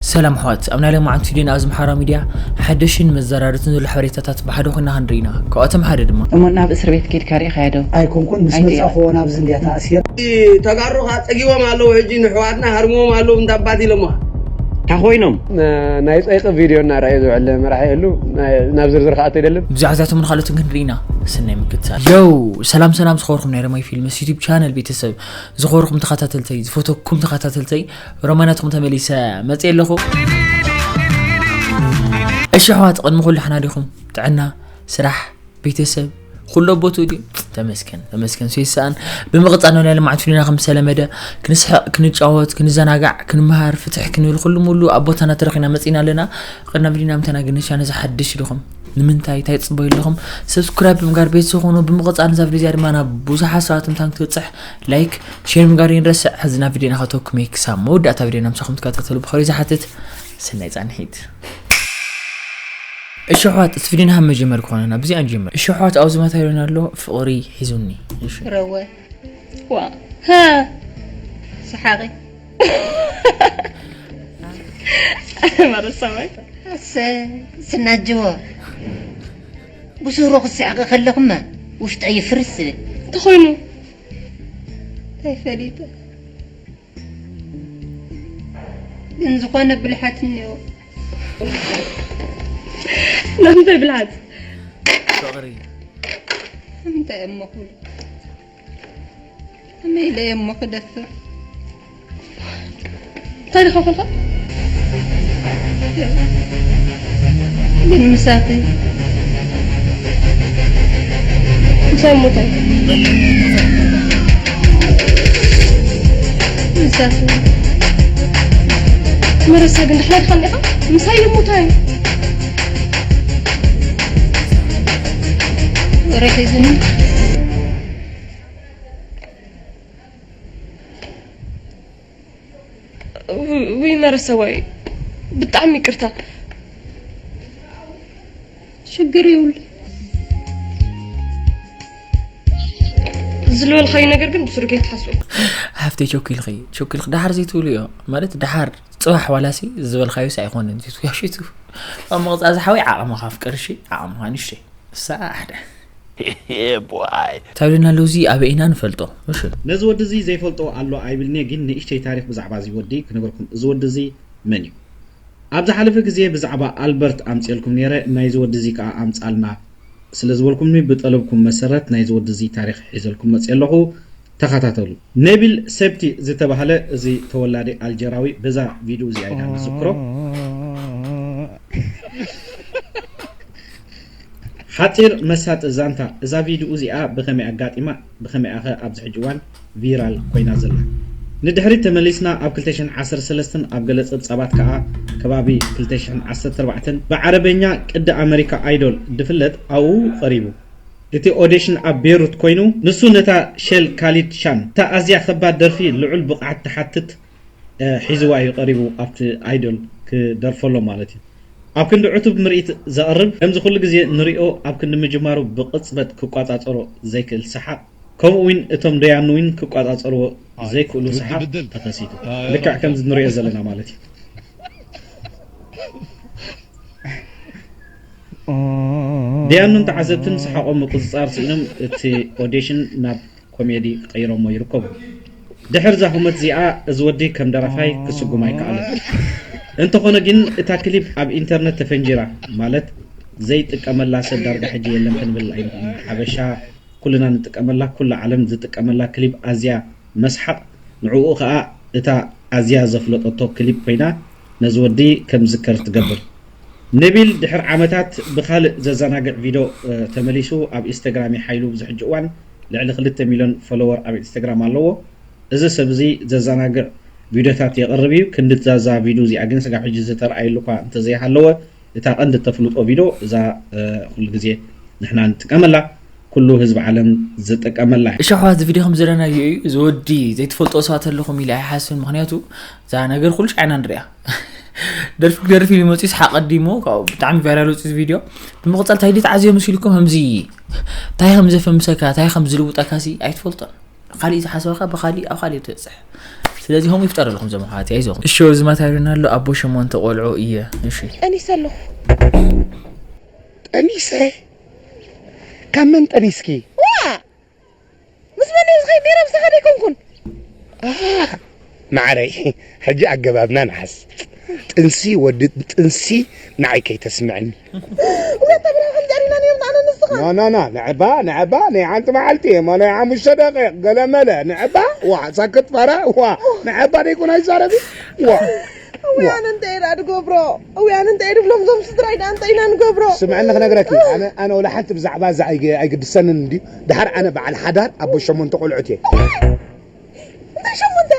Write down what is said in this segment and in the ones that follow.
ሰላም ኣሕዋት፣ ኣብ ናይ ሎማዓንቲ ቪድዮና ኣብዚ ማሕበራዊ ሚድያ ሓደሽን መዘራረብትን ዘሎ ሓበሬታታት ብሓደ ኮይና ክንርኢ ኢና። ካብኣቶም ሓደ ድማ እሞ ናብ እስር ቤት ኬድካ ርኢኻዮ ዶ? ኣይኮንኩን፣ ምስ ኣይትእያ። መጻእኹዎ ናብዚ እንድያ ተኣሲረ። ተጋሩ ከዓ ጸጊቦም ኣለዉ፣ ሕጂ ንሕዋትና ሃርምዎም ኣለዉ፣ እንዳ ኣባት ኢሎማ። እንታይ ኮይኖም? ናይ ጸይቂ ቪድዮ እናረኣየ ዝውዕል መራሒ የሉ፣ ናብ ዝርዝር ክኣቱ ኣይደልን። ብዛዕባ እዚኣቶም ንኻልኦትን ክንርኢ ኢና። ሰናይ ምክትታል። ዮው፣ ሰላም ሰላም ዝኸበርኩም ናይ ረማይ ፊልምስ ዩቲዩብ ቻነል ቤተሰብ፣ ዝኸበርኩም ተኸታተልተይ፣ ዝፈተኩም ተኸታተልተይ፣ ሮማናትኩም ተመሊሰ መፅየ ኣለኹ። እሺ ኣሕዋት፣ ቅድሚ ኩሉ ሓና ዲኹም? ጥዕና፣ ስራሕ፣ ቤተሰብ፣ ኩሉ ኣብ ቦትኡ ድዩ? ተመስገን፣ ተመስገን፣ ሶ ይሰኣን። ብምቕጻል፣ ናይ ሎማዓንቲ ቪድዮና ከም ዝተለመደ፣ ክንስሕቕ፣ ክንጫወት፣ ክንዘናጋዕ፣ ክንመሃር፣ ፍትሕ ክንብል፣ ኩሉ ሙሉ ኣብ ቦታና ተረኺና መጺና ኣለና። ቅድና ቪድዮና ምተናግን፣ ቻነል እዚ ሓድሽ ዲኹም? ንምንታይ? እንታይ ትጽበዩ ኣለኹም? ሰብስክራይብ ብምግባር ቤተሰብ ኹኑ። ብምቕጻል፣ ነዛ ቪድዮ እዚኣ ድማ ናብ ብዙሓት ሰባት ምታን ክትበጽሕ፣ ላይክ፣ ሼር ምግባር ይንረስዕ። ሕዚ ናብ ቪድዮና ከተኩም እየ። ክሳብ መወዳእታ ቪድዮና ምሳኹም ትከታተሉ ብኸሪ ዝሓትት። ሰናይ ጻንሒት። እሺ ኣሕዋት፣ እቲ ቪድዮና ካብ መጀመር ክኾነና፣ ብዚኣ ንጀምር። እሺ ኣሕዋት፣ ኣብዚ ማታ ይረና ኣሎ፣ ፍቕሪ ሒዙኒ። እሺ። ረወ። ዋ። ሃ። ሰሓቂ። መረሳዋይ። እሰ-፣ ስናጅዎ። ብሱሩ ክስዕቂ ከለኹማ፣ ውሽጠይ ይፍርስ ዝብል። እንታይ ኮይኑ? እንታይ ፈሊጠ? ግን ዝኾነ ብልሓት እኒኦ። ናይ ምንታይ ብልሓት? ፍቕሪ። እንታይ እሞ ኩሉ? ከመይ ኢለ እየ እሞ ክደፍር? እንታይ ኢኻ ኮንካ? ግን ምሳኺ። ምሳይ ሞተ። ምሳኺ። መረሳ ግን ድሕና ዲኻ እኒኻ? ምሳይ ሞተ። ወረ ሒዙኒ። ውይ መረሰዋይ፣ ብጣዕሚ ይቅርታ። ሽግር ይውል። ዝልበልካዩ ነገር ግን ብስሩ ከይትሓስቡ። ሃፍተይ ቸኩልኺ፣ ቸኩልኺ፣ ደሓር ዘይትብሉ እዮ። ማለት ደሓር ጽባሕ ዋላሲ ዝበልካዩስ ኣይኮነን፣ ዘይትውያሽቱ። ኣብ መቕጻ ዝሓወይ ዓቕምኻ ፍቅር፣ እሺ? ዓቕምኻ ንእሽተይ። እሳ ሓደ። Yeah, boy። ታብልና ኣለዉ፣ እዚ ኣበይ ኢና ንፈልጦ? እሺ። ነዚ ወዲ እዚ ዘይፈልጦ ኣሎ ኣይብልን'የ፣ ግን ንእሽተይ ታሪኽ ብዛዕባ እዚ ወዲ ክነግረኩም። እዚ ወዲ እዚ መን እዩ? ኣብ ዝሓለፈ ግዜ ብዛዕባ ኣልበርት ኣምጺኤልኩም ነይረ፣ ናይዚ ወዲ እዚ ከኣ ኣምጻልና። ስለ ዝበልኩምኒ ብጠለብኩም መሰረት ናይዚ ወዲ እዚ ታሪኽ ሒዘልኩም መጺኤ ኣለኹ። ተኸታተሉ። ነቢል ሰብቲ ዝተባህለ እዚ ተወላዲ ኣልጀራዊ በዛ ቪድዮ እዚኣ ኢና ንዝክሮ። ሓጺር መሳጢ ዛንታ። እዛ ቪድዮ እዚኣ ብኸመይ ኣጋጢማ፣ ብኸመይ'ኸ ኣብዚ ሕጂ እዋን ቪራል ኮይና ዘላ? ንድሕሪት ተመሊስና ኣብ ክልተ ሽሕን ዓሰርተ ሰለስተን ኣብ ገለ ጸብጻባት ከኣ ከባቢ ክልተ ሽሕን ዓሰርተ ኣርባዕተን ብዓረበኛ ቅዲ ኣመሪካ ኣይዶል ድፍለጥ ኣብኡ ቀሪቡ። እቲ ኦዲሽን ኣብ ቤሩት ኮይኑ፣ ንሱ ነታ ሸል ካሊድ ሻን፣ እታ ኣዝያ ከባድ ደርፊ ልዑል ብቕዓት ትሓትት፣ እ፣ ሒዝዋ እዩ ቀሪቡ ኣብቲ ኣይዶል ክደርፈሎም ማለት እዩ። ኣብ ክንዲ ዕቱብ ምርኢት ዘቕርብ፣ ከምዚ ኩሉ ግዜ ንሪኦ ኣብ ክንዲ ምጅማሩ ብቕጽበት ክቋጻጸሮ ዘይክእል ሰሓቕ፣ ከምኡ እውን እቶም ደያኑ እውን ክቋጻጸርዎ ዘይክእሉ ሰሓቕ ተኸሲቱ። ልክዕ ከምዚ ንሪኦ ዘለና ማለት እዩ። ደያኑን ተዓዘብትን ሰሓቖም ምቁጽጻር ስኢኖም እቲ ኦዲሽን ናብ ኮሜዲ ቀይሮሞ ይርከቡ። ድሕሪ እዛ ሁመት እዚኣ እዚ ወዲ ከም ደራፋይ ክስጉም ኣይከኣለን። እንተኾነ ግን እታ ክሊፕ ኣብ ኢንተርነት ተፈንጂራ፣ ማለት ዘይጥቀመላ ሰብ ዳርጋ ሕጂ የለን ክንብል ኣይንኽእልን። ሓበሻ ኩልና ንጥቀመላ፣ ኩላ ዓለም ዝጥቀመላ ክሊፕ ኣዝያ መስሓቕ፣ ንዕኡ ኸኣ እታ ኣዝያ ዘፍለጠቶ ክሊፕ ኮይና ነዚ ወዲ ከም ዝዝከር ትገብር። ነቢል ድሕሪ ዓመታት ብኻልእ ዘዘናግዕ ቪድዮ፣ እ፣ ተመሊሱ ኣብ ኢንስታግራም ይሓይሉ። ኣብዚ ሕጂ እዋን ልዕሊ ክልተ ሚልዮን ፎሎወር ኣብ ኢንስታግራም ኣለዎ። እዚ ሰብ እዚ ዘዘናግዕ ቪድዮታት የቕርብ እዩ። ክንዲ እዛ ቪድዮ እዚኣ ግን ስጋብ ሕጂ ዝተርኣየሉ እኳ እንተዘይሃለወ፣ እታ ቀንዲ እተፍልጦ ቪድዮ እዛ፣ እ፣ ኩሉ ግዜ ንሕና ንጥቀመላ፣ ኩሉ ህዝቢ ዓለም ዝጥቀመላ። እሺ ኣሕዋት፣ እዚ ቪድዮ ከም ዝረኣናዮ እዩ። እዚ ወዲ ዘይትፈልጦ ሰባት ኣለኹም ኢለ ኣይሓስብን። ምኽንያቱ እዛ ነገር ኩሉ ሻዕና ንሪኣ። ደርፊ ክደርፍ ኢሉ መፂኡ፣ ስሓቕ ቀዲሙ፣ ካብኡ ብጣዕሚ ቫይራል ወፂኡ እዚ ቪድዮ። ብምቕፃል እንታይ ድዩ ተዓዝዮ መሲልኩም? ከምዚ እንታይ ከም ዘፈምሰካ፣ እንታይ ከም ዝልውጠካ ሲ ኣይትፈልጦን። ካሊእ ዝሓሰብካ ብካሊእ ኣብ ካሊእ ትበፅሕ። ስለዚ ሆም ይፍጠረልኩም ዞም ኣሕዋት ኣይዞኹም። እሺ እዚ ማታሪና ኣሎ ኣቦ ሸሞንተ ቆልዑ እየ። እሺ ጠኒሰ ኣለኹ። ጠኒሰ ካብ መን ጠኒስኪ? ዋ ምስ መን እየ ዝኸይድ ነይረ? ምሳኻ ዶ ኣይኮንኩን? ማዕረይ ሕጂ ኣገባብና ንሓስ። ጥንሲ ወዲ ጥንሲ ንዓይ ከይተስምዕኒ። እዛ ተብራ ከምዚ ኣሪና ነይርና ኣነ ንስኻ። ኖ ኖ ኖ ንዕባ ንዕባ ናይ ሓንቲ መዓልቲ እሞ ናይ ሓሙሽተ ደቂቕ ገለ መለ ንዕባ ዋ ሳክት ፋራ ዋ ንዕባ ደይኮን ኣይዛረቢ ዋ እውይ ኣነ እንታይ ደኣ ድገብሮ እውይ ኣነ እንታይ ድብሎም ዞም ስድራይ ደኣ እንታይ ኢና ንገብሮ ስምዕኒ ክነግረኪ ኣነ ኣነ ወላ ሓንቲ ብዛዕባ እዛ ኣይገ- ኣይግድሰንን እንድዩ ድሓር ኣነ በዓል ሓዳር ኣቦ ሸሞንተ ቆልዑት እየ እንታይ ሸሞንተ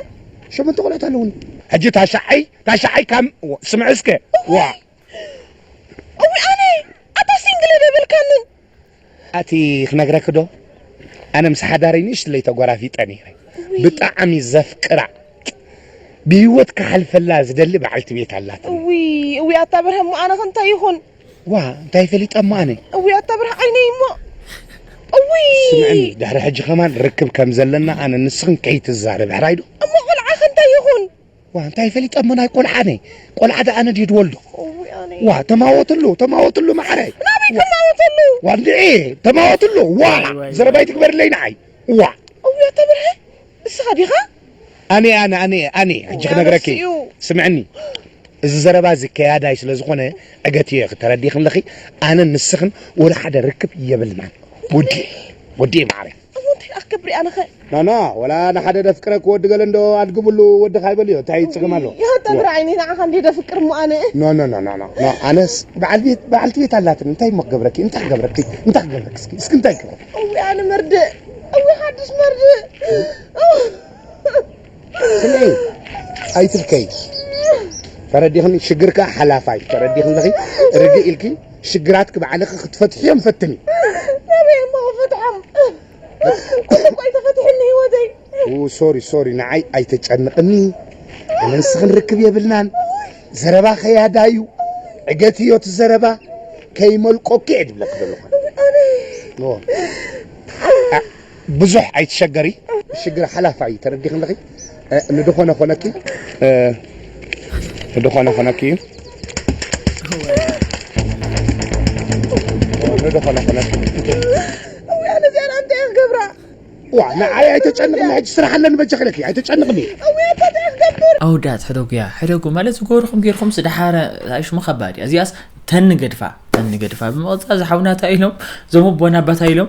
ሸሞንተ ቆልዑት ኣለውኒ ሕጂ ታሻዓይ ታሻዓይ ካብ ስምዒ እስከ ዋ እውይ ኣነ ኣታ ሲንግለ ደበልካንን ኣቲ ክነግረኪ ዶ ኣነ ምስ ሓዳረይ ንእሽትለይ ተጓራፊጠ ነይረ ብጣዕሚ ዘፍቅራ ብህይወት ክሓልፈላ ዝደሊ በዓልቲ ቤት ኣላትኒ እውይ እውይ ኣታ ብርሀ እሞ ኣነ ከ እንታይ ይኹን ዋ እንታይ ፈሊጠ እሞ ኣነ እውይ ኣታ ብርሀ ዓይነይ እሞ እውይ ስምዕኒ ድሕሪ ሕጂ ከማን ርክብ ከም ዘለና ኣነ ንስኽን ከይትዛረቢ ሕራይ ዶ እሞ ቆልዓ ከ እንታይ ይኹን ዋ እንታይ ፈሊጠ እሞ ናይ ቆልዓ ነ ቆልዓ ደኣ ኣነ ድዩ ድወልዶ ዋ ተማወትሉ ተማወትሉ ማዕረ ናበይ ከማወተሉ ዋ እንድዒ ተማወትሉ ዋ ዘረባይ ትግበርለይ ንዓይ ዋ እውያ ተብርሀ እስኻ ዲኻ ኣነ ኣነ ኣነ ኣነ ሕጂ ክነግረኪ ስምዕኒ እዚ ዘረባ እዚ ከያዳይ ስለ ዝኾነ ዕገትዮ ተረዲኽን ለኺ ኣነ ንስኽን ወላ ሓደ ርክብ የብልናን ወዲእ ወዲእ ማዕረ እሞ እንታይ ደኣ ክገብር እየ ኣነኸ ናና ወላ ንሓደ ደፍቅረኪ ወዲ ገለ እንዶ ኣድግምሉ ወዲ ካይበልዮ እንታይ ይፅገም ኣሎ ይሃታ ብርዓይኒ ንዓኻ እንደ ደፍቅር እሞ ኣነ ኖ ኖ ኖ ኖ ኖ ኣነስ በዓል ቤት በዓልቲ ቤት ኣላትኒ እንታይ እሞ ክገብረኪ እንታይ ክገብረኪ እንታይ ክገብረኪ እስኪ እስኪ እንታይ ክገብረኪ እዊ ኣነ መርድእ እዊ ሓድሽ መርድእ ስምዒ ኣይትብከይ ተረዲኽኒ ሽግርካ ሓላፋይ ተረዲኽኒ ለኺ ርድእ ኢልኪ ሽግራትኪ ባዕልኺ ክትፈትሕዮም ፈትኒ ናበይ እሞ ክፈትሖም ኩሉ እኮ ኣይተፈትሕኒ ህይወተይ ሶሪ ሶሪ ንዓይ ኣይተጨንቕኒ ኣነ ንስኽን ርክብ የብልናን ዘረባ ከያዳ እዩ ዕገት እዮ እቲ ዘረባ ከይመልቆኪ እየ ድብለኪ ዘለኹ ብዙሕ ኣይትሸገሪ ሽግር ሓላፋ እዩ ተረዲኽኒ ኣለኺ ንድኾነ ኮነኪ ንድኾነ ኮነኪ እዩ ንድኾነ ኮነኪ እውያ ነዚኣ እንታይ ክገብራ ዋ ንዓይ ኣይተጨንቕኒ ሕጂ ስራሕ ኣለኒ በጃ ክለኪ ኣይተጨንቕኒ እውያ እንታይ ክገብር ኣወዳት ሕደጉያ ሕደጉ ማለት ዝገብርኹም ጌርኹም ስደሓረ ሽሙ ከባድ እያ እዚኣስ ተንገድፋ ተንገድፋ ብምቕፃል ዝሓውናታ ኢሎም ዞም ኣቦና ኣባታ ኢሎም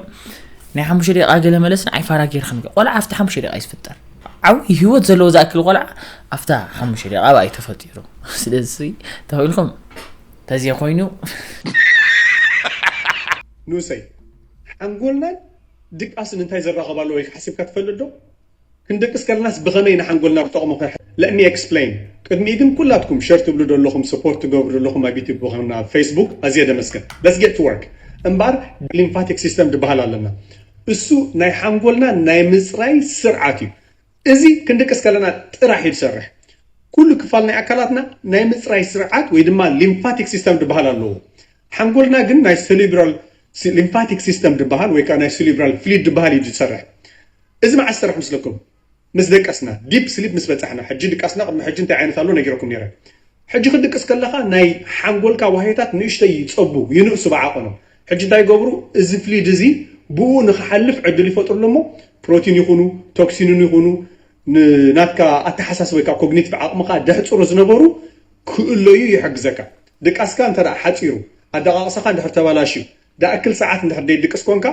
ናይ ሓሙሽተ ደቂቃ ገለ መለስ ንዓይ ፋራ ጌርክን ቆልዓ ኣብቲ ሓሙሽተ ደቂቃ እዩ ዝፍጠር ዓብዪ ህይወት ዘለዎ ዝኣክል ቆልዓ ኣብታ ሓሙሽተ ደቂቃ ኣብኣ እዩ ተፈጢሩ ስለዚ ተኽኢልኩም ተዘይኮይኑ ንኡሰይ ሓንጎልናን ድቃስን እንታይ ዘራኸብ ኣሎ ኢልካ ሓሲብካ ትፈልጥ ዶ? ክንድቅስ ከለናስ ብኸመይ ንሓንጎልና ክጠቕሞ ክንሕ Let me explain ቅድሚኡ ግን ኩላትኩም ሸር ትብሉ ዘለኹም ሰፖርት ትገብሩ ዘለኹም ኣብ ዩቲብ ብኸም ናብ ፌስቡክ ኣዝየ ደመስገን Let's get to work እምበኣር ሊምፋቲክ ሲስተም ዝበሃል ኣለና እሱ ናይ ሓንጎልና ናይ ምፅራይ ስርዓት እዩ እዚ ክንድቅስ ከለና ጥራሕ እዩ ዝሰርሕ ኩሉ ክፋል ናይ ኣካላትና ናይ ምፅራይ ስርዓት ወይ ድማ ሊምፋቲክ ሲስተም ዝበሃል ኣለዎ ሓንጎልና ግን ናይ ሴሪብራል ሊምፋቲክ ሲስተም ዝበሃል ወይ ከዓ ናይ ሴሪብራል ፍሉይድ ዝበሃል እዩ ዝሰርሕ እዚ መዓስ ዝሰርሕ ምስለኩም ምስ ደቀስና ዲፕ ስሊፕ ምስ በፃሕና ሕጂ ድቃስና ቅድሚ ሕጂ እንታይ ዓይነት ኣሎ ነጊረኩም ነይረ ሕጂ ክድቅስ ከለኻ ናይ ሓንጎልካ ዋህዮታት ንእሽተይ ይፀቡ ይንእሱ ብዓቐኖም ሕጂ እንታይ ይገብሩ እዚ ፍሉይድ እዚ ብኡ ንክሓልፍ ዕድል ይፈጥሩሉ እሞ ፕሮቲን ይኹኑ ቶክሲንን ይኹኑ ንናትካ ኣተሓሳስበካ ኮግኒቲቭ ዓቕምኻ ደሕፅሩ ዝነበሩ ክእለዩ ይሕግዘካ ድቃስካ እንተ ሓፂሩ ኣደቃቕሳኻ እንድሕር ተባላሽዩ ዳእክል ሰዓት እንድሕር ደይድቅስ ኮንካ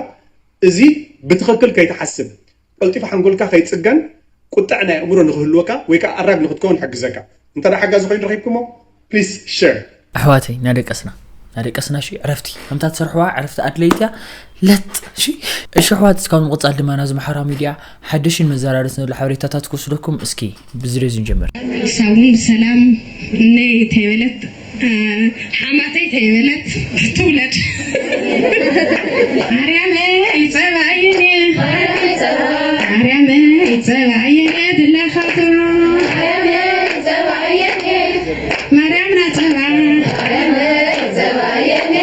እዚ ብትኽክል ከይትሓስብ ቀልጢፉ ሓንጎልካ ከይፅገን ቁጥዕ ናይ ኣእምሮ ንክህልወካ ወይ ከዓ ኣራግ ንክትከውን ይሕግዘካ እንተ ሓጋዚ ኮይኑ ረኪብኩሞ please share ኣሕዋተይ እናደቀስና እናደቀስና ሺ ዕረፍቲ ከምታ ትሰርሕዋ ዕረፍቲ ኣድለይትያ ለጥ ሺ እሺ ኣሕዋት እስካብ ምቕፃል ድማ ናዚ ማሕበራዊ ሚድያ ሓደሽን መዘራረስ ንብሎ ሓበሬታታት ክወስደኩም እስኪ ብዝሬዝ ንጀምር ሳውን ብሰላም እነይ ተይበለት ሓማተይ ተይበለት ትውለድ ማርያመይ ፀባየኔ ማርያመይ ፀባየኔ ድለኻቶ ማርያምና ፀባ ማርያመይ ፀባየኔ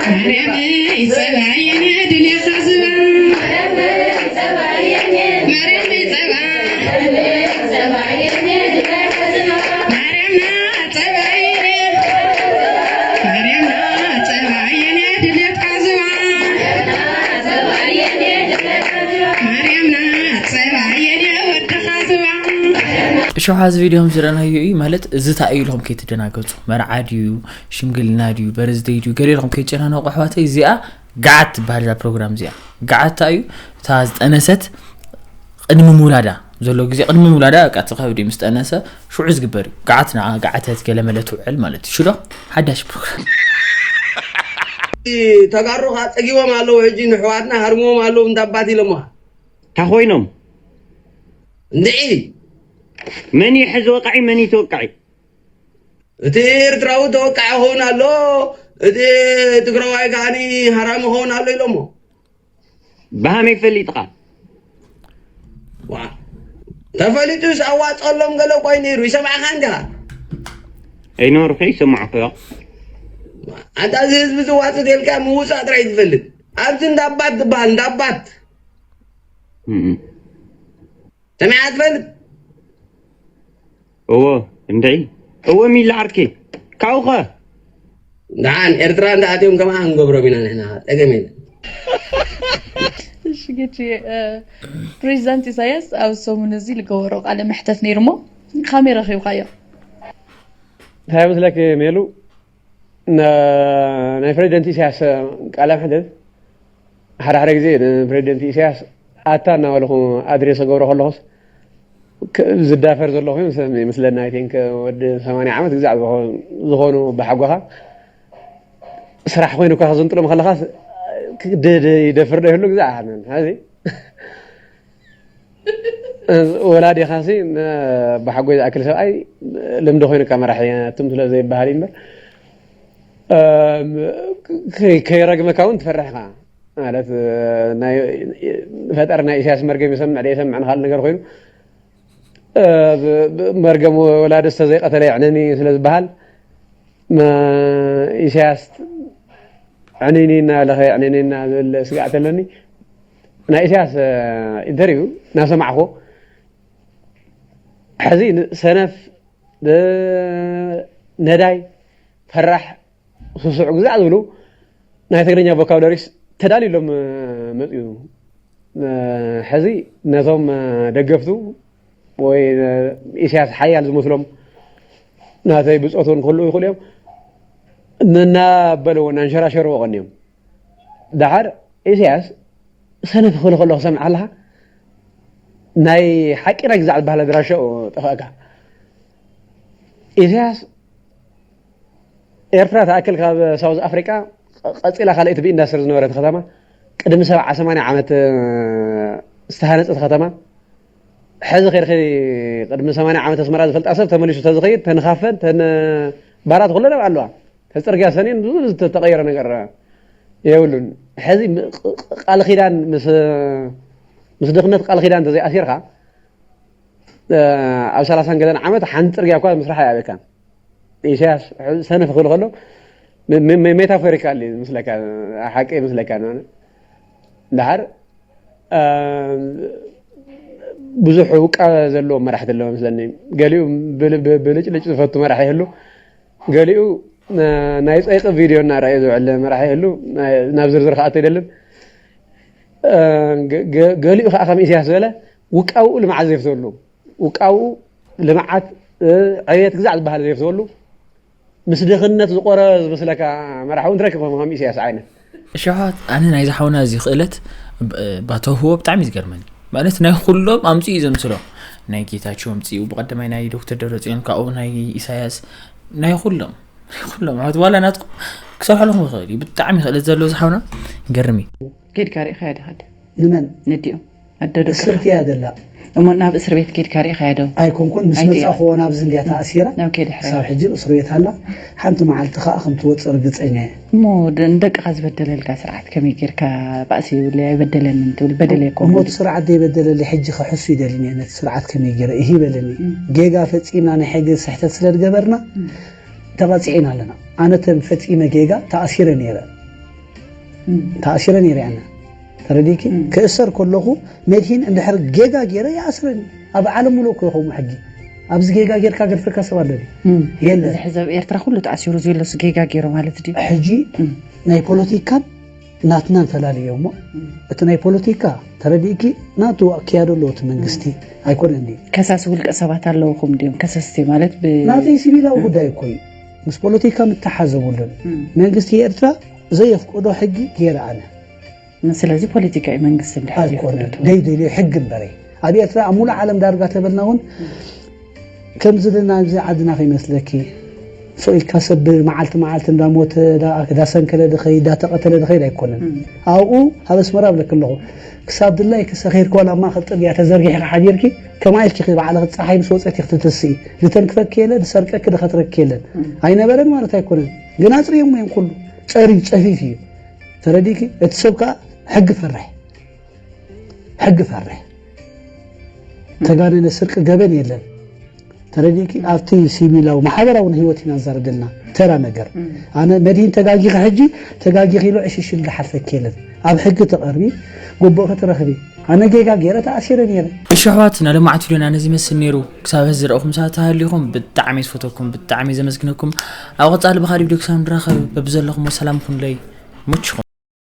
ማርያመይ ፀባየኔ ድለኻ ዝባ እሺ፣ እዚ ቪድዮ ከም ዝረኣናዮ እዩ ማለት፣ እዚ እንታይ እዩ ኢልኩም ከይትደናገጹ። መርዓ ድዩ፣ ሽምግልና ድዩ፣ በርዝደይ ድዩ፣ ገለ ኢልኩም ከይጨናነቁ ኣሕዋተይ። እዚኣ ገዓት ትበሃል፣ እዛ ፕሮግራም እዚኣ። ገዓት እንታይ እዩ? እታ ዝጠነሰት ቅድሚ ምውላዳ ዘሎ ግዜ፣ ቅድሚ ምውላዳ በቃ እቲ ከብዲ ምስ ጠነሰ ሽዑ ዝግበር እዩ። ገዓት ንዓ ገዓተት ገለመለ ትውዕል ማለት እዩ። ሽዶ ሓዳሽ ፕሮግራም። ተጋሩ ከዓ ፀጊቦም ኣለዉ። ሕጂ ንሕዋትና ሃርምዎም ኣለዉ። እንዳባት ኢሎማ እንታይ ኮይኖም? እንድዒ መን እዩ ሕዚ ወቃዒ፣ መን እዩ ተወቃዒ? እቲ ኤርትራዊ ተወቃዒ ክኸውን ኣሎ፣ እቲ ትግራዋይ ከዓኒ ሃራሚ ክኸውን ኣሎ ኢሎሞ። ብሃመይ ፈሊጥኻ? ዋ፣ ተፈሊጡስ ኣዋፀሎም ገለ ቆይ ነይሩ ይሰማዕካ እንዲኻ። ኣይነበርኩ ይሰማዕኩ። ኣንታ እዚ ህዝቢ ዝዋፅእ ተልካ ምውፃእ ጥራይ ትፈልጥ። ኣብዚ እንዳባት ዝበሃል እንዳባት እም። ሰሚዓ ትፈልጥ? እዎ እንድዒ። እዎ ሚላ ዓርከይ። ካብኡኸ? ደሓን ኤርትራ እንዳኣትዮም ከማኣ ክንገብሮም ኢና ንሕና። ፀገም የለን። እሺ ጌችዬ፣ እ፣ ፕሬዚዳንት ኢሳያስ ኣብ ሰሙን እዚ ዝገበሮ ቃለ መሕተት ነይሩ እሞ ከመይ ረኺብካዮ? እንታይ ይመስለኪ ሜሉ፣ ን- ናይ ፕሬዚደንት ኢሳያስ ቃለ መሕተት ሓደ ሓደ ግዜ ንፕሬዚደንት ኢሳያስ ኣታ እናበልኹ ኣድሬስ ክገብሮ ከለኹስ ክ- ዝዳፈር ዘለኹ ይመስለኒ። I think ወዲ ሰማንያ ዓመት ግዛዕ ዝኾ- ዝኾኑ ብሓጎኻ ስራሕ ኮይኑ እኳ ክዝንጥሎም ከለኻስ ክ- ድ- ድ- ይደፍር ዶ ይህሉ ግዛዕ ሓንን። ሕዚ ወላዲኻሲ ን- ብሓጎይ ዝኣክል ሰብኣይ ልምዲ ኮይኑካ መራሒ ኣቱም ስለ ዘይበሃል እዩ እምበር እም፣ ከይ- ከይረግመካ እውን ትፈርሕ ኢኻ። ማለት ናይ ፈጣሪ ናይ ኢሳያስ መርገም ይሰምዕ ደይሰምዕ ንኻል ነገር ኮይኑ እ፣ ብ- ብ- መርገም ወላዲ ዝተዘይቀተለ የዕነኒ ስለ ዝበሃል መ- ኢሳያስ ዕንይንይና ለኸ ዕንይንይና ዝብል ስጋዕ ተለኒ። ናይ ኢሳያስ ኢንተርቪው እናሰማዕኹ ሕዚ ን- ሰነፍ ብ- ነዳይ ፈራሕ ስሱዕ ግዛዕ ዝብሉ ናይ ትግርኛ ቮካብለሪስ ተዳልዩሎም መፅኡ። ሕዚ ነቶም ደገፍቱ ወይ ኢሳያስ ሓያል ዝመስሎም ናተይ ብፆት እውን ክህልዉ ይኽእሉ እዮም እናበልዎ እናንሸራሸርዎ ቀኒዮም። ደሓር ኢሳያስ ሰነፍ ክብል ከሎ ክሰምዕ ኣለኻ ናይ ሓቂ ናይ ግዛዕ ዝበሃል ኣድራሻኡ ጠፋእካ። ኢሳያስ ኤርትራ ትኣክል ካብ ሳውዝ ኣፍሪቃ ቀፂላ ካልኣይቲ ብኢንዳስትሪ ዝነበረት ከተማ ቅድሚ ሰብዓ ሰማንያ ዓመት ዝተሃነፀት ከተማ ሕዚ ከይድኺ ቅድሚ ሰማንያ ዓመት ኣስመራ ዝፈልጣ ሰብ ተመሊሱ ተዝኸይድ ተንኻፈን ተን ባራት ኩለን ኣብ ኣለዋ ተፅርግያ ሰኔን ብዙ ዝተቀየረ ነገር የብሉን። ሕዚ ቃል ኪዳን ምስ ምስ ድኽነት ቃል ኪዳን ተዘይኣሲርካ ኣብ ሰላሳን ገለን ዓመት ሓንቲ ፅርግያ እኳ ምስራሕ ኣይኣበካን። ኢሳያስ ሰነፍ ክብል ከሎ ሜታፎሪካል ምስለካ ሓቂ ምስለካ ደሓር ብዙሕ ውቃ ዘለዎ መራሕቲ ኣለዎ መስለኒ። ገሊኡ ብልጭልጭ ዝፈቱ መራሕ ይህሉ፣ ገሊኡ ናይ ፀይቂ ቪድዮ እናረኣየ ዝውዕል መራሕ ይህሉ። ናብ ዝርዝር ከኣቶ ኣይደልን። ገሊኡ ከዓ ከም ኢሳያስ ዝበለ ውቃውኡ ልምዓት ዘይፍተሉ፣ ውቃውኡ ልምዓት ዕብየት ግዛዕ ዝበሃል ዘይፍተወሉ ምስ ድኽነት ዝቆረ ዝመስለካ መራሒ እውን ትረክብ ከም ኢሳያስ ዓይነት። ሸውሃት ኣነ ናይዚ ሓውና እዚ ክእለት ባተውህቦ ብጣዕሚ ዝገርመኒ ማለት ናይ ኩሎም ኣምፅኡ እዩ ዘምስሎ። ናይ ጌታቸው ኣምፅኡ ብቀዳማይ ናይ ዶክተር ደብረፅዮን ካብኡ ናይ ኢሳያስ ናይ ኩሎም ናይ ኩሎም ኣሕዋት ዋላ ናትኩም ክሰርሐልኩም ይኽእል እዩ። ብጣዕሚ ክእለት ዘለዎ ዝሓውና ገርሚ ኬድካ ርኢኻዮ ዲኻ? ንመን ነዲኦም ኣደ ደቅኻ እስርቲ እያ ዘላ እሞ ናብ እስር ቤት ኬድካ ርኢኻዮ ዶ? ኣይኮንኩን ምስ ኣይዲያ። መጻኹ ናብዚ እንድያ ተኣሲራ ናብ ከይዲ ሕራይ ሳብ ሕጂ እስር ቤት ኣላ ሓንቲ መዓልቲ ከዓ ከም ትወፅእ ርግፀኛ እየ እሞ ደ- ንደቅኻ ዝበደለልካ ስርዓት ከመይ ጌርካ ባእሲ የብለይ ኣይበደለንን ትብል በደል እሞ የኮኑ እቲ ስርዓት ዘይበደለሊ ሕጂ ክሕሱ ይደልኒ እየ ነቲ ስርዓት ከመይ ገይረ እሂ በለኒ ጌጋ ፈፂምና ናይ ሕጊ ስሕተት ስለ ዝገበርና ተቐፂዕና ኣለና ኣነ ተም ፈፂመ ጌጋ ተኣሲረ ነይረ ተኣሲረ ነይረ ኣነ ተረዲኪ ክእሰር ከለኹ መድሂን እንድሕር ጌጋ ገይረ ይኣስረኒ ኣብ ዓለም ሙሉእ እኮ ይኸሙ ሕጊ ኣብዚ ጌጋ ጌርካ ገድፈካ ሰብ ኣሎ ድዩ የለን እዚ ሕዚ ኣብ ኤርትራ ኩሉ ተኣሲሩ ዘሎ ጌጋ ገይሩ ማለት ድዩ ሕጂ ናይ ፖለቲካን ናትና ንፈላልዮ እሞ እቲ ናይ ፖለቲካ ተረዲእኪ ናቱ ኣክያዶ ኣለዎ እቲ መንግስቲ ኣይኮነን ድዩ? ከሳሲ ውልቀ ሰባት ኣለውኹም ድዮም ከሰስቲ ማለት ብ- ናተይ ሲቪላዊ ጉዳይ እኮ እዩ። ምስ ፖለቲካ ምተሓዘቡሉን መንግስቲ ኤርትራ ዘየፍቅዶ ሕጊ ገይረ ኣነ ስለዚ ፖለቲካ እዩ መንግስቲ እንድሕር ኣይኮነን ዘይፈቅዶ። ደይደልዮ ሕጊ እምበረ ኣብ ኤርትራ ኣብ ሙሉእ ዓለም ዳርጋ ተበልና እውን ከምዚ ድና ኣብዚ ዓድና ከይመስለኪ ፎኢልካ ሰብ መዓልቲ መዓልቲ እንዳሞተ ዳ- እንዳሰንከለ ድኸይድ እንዳተቐተለ ድኸይድ ኣይኮነን ኣብኡ ኣብ ኣስመራ ብለክ ኣለኹ ክሳብ ድላይ ክሰኸይድክ ዋላ ኣብ ማእኸል ፅርግያ ተዘርጊሕካ ሓዲርኪ ከማይ ኢልኪ ባዕልኺ ፀሓይ ምስ ወፀት ክትትስኢ ዝተንክፈኪ የለ ዝሰርቀኪ ድኸትረኪ የለን ኣይነበረን ማለት ኣይኮነን ግን ኣፅሪዮም እዮም ኩሉ ፀሪ ፀፊፍ እዩ ተረዲእኪ እቲ ሰብ ከዓ ሕጊ ፈርሕ ሕጊ ፈርሕ ተጋነነ ስርቂ ገበን የለን ተረዲእኪ ኣብቲ ሲቪላዊ ማሕበራዊ ህይወት ኢና ንዛረብ ዘለና ተራ ነገር ኣነ መድሂን ተጋጊኺ ሕጂ ተጋጊኺ ኢሉ ዕሽሽል ዝሓልፈኪ የለን ኣብ ሕጊ ተቐርቢ ግቡእኺ ትረኽቢ ኣነ ጌጋ ገይረ ተኣሲረ ነይረ እሺ ኣሕዋትና ልማዓት ቪድዮና ነዚ ይመስል ነይሩ ክሳብ ሕዚ ዝረእኹም ሰባት ተሃሊኹም ብጣዕሚ ዝፈተኩም ብጣዕሚ ዘመስግነኩም ኣብ ቀፃሊ ብኻሊእ ቪድዮ ክሳብ ንራኸብ በብዘለኹም ሰላም ኩንለይ ሙችኹም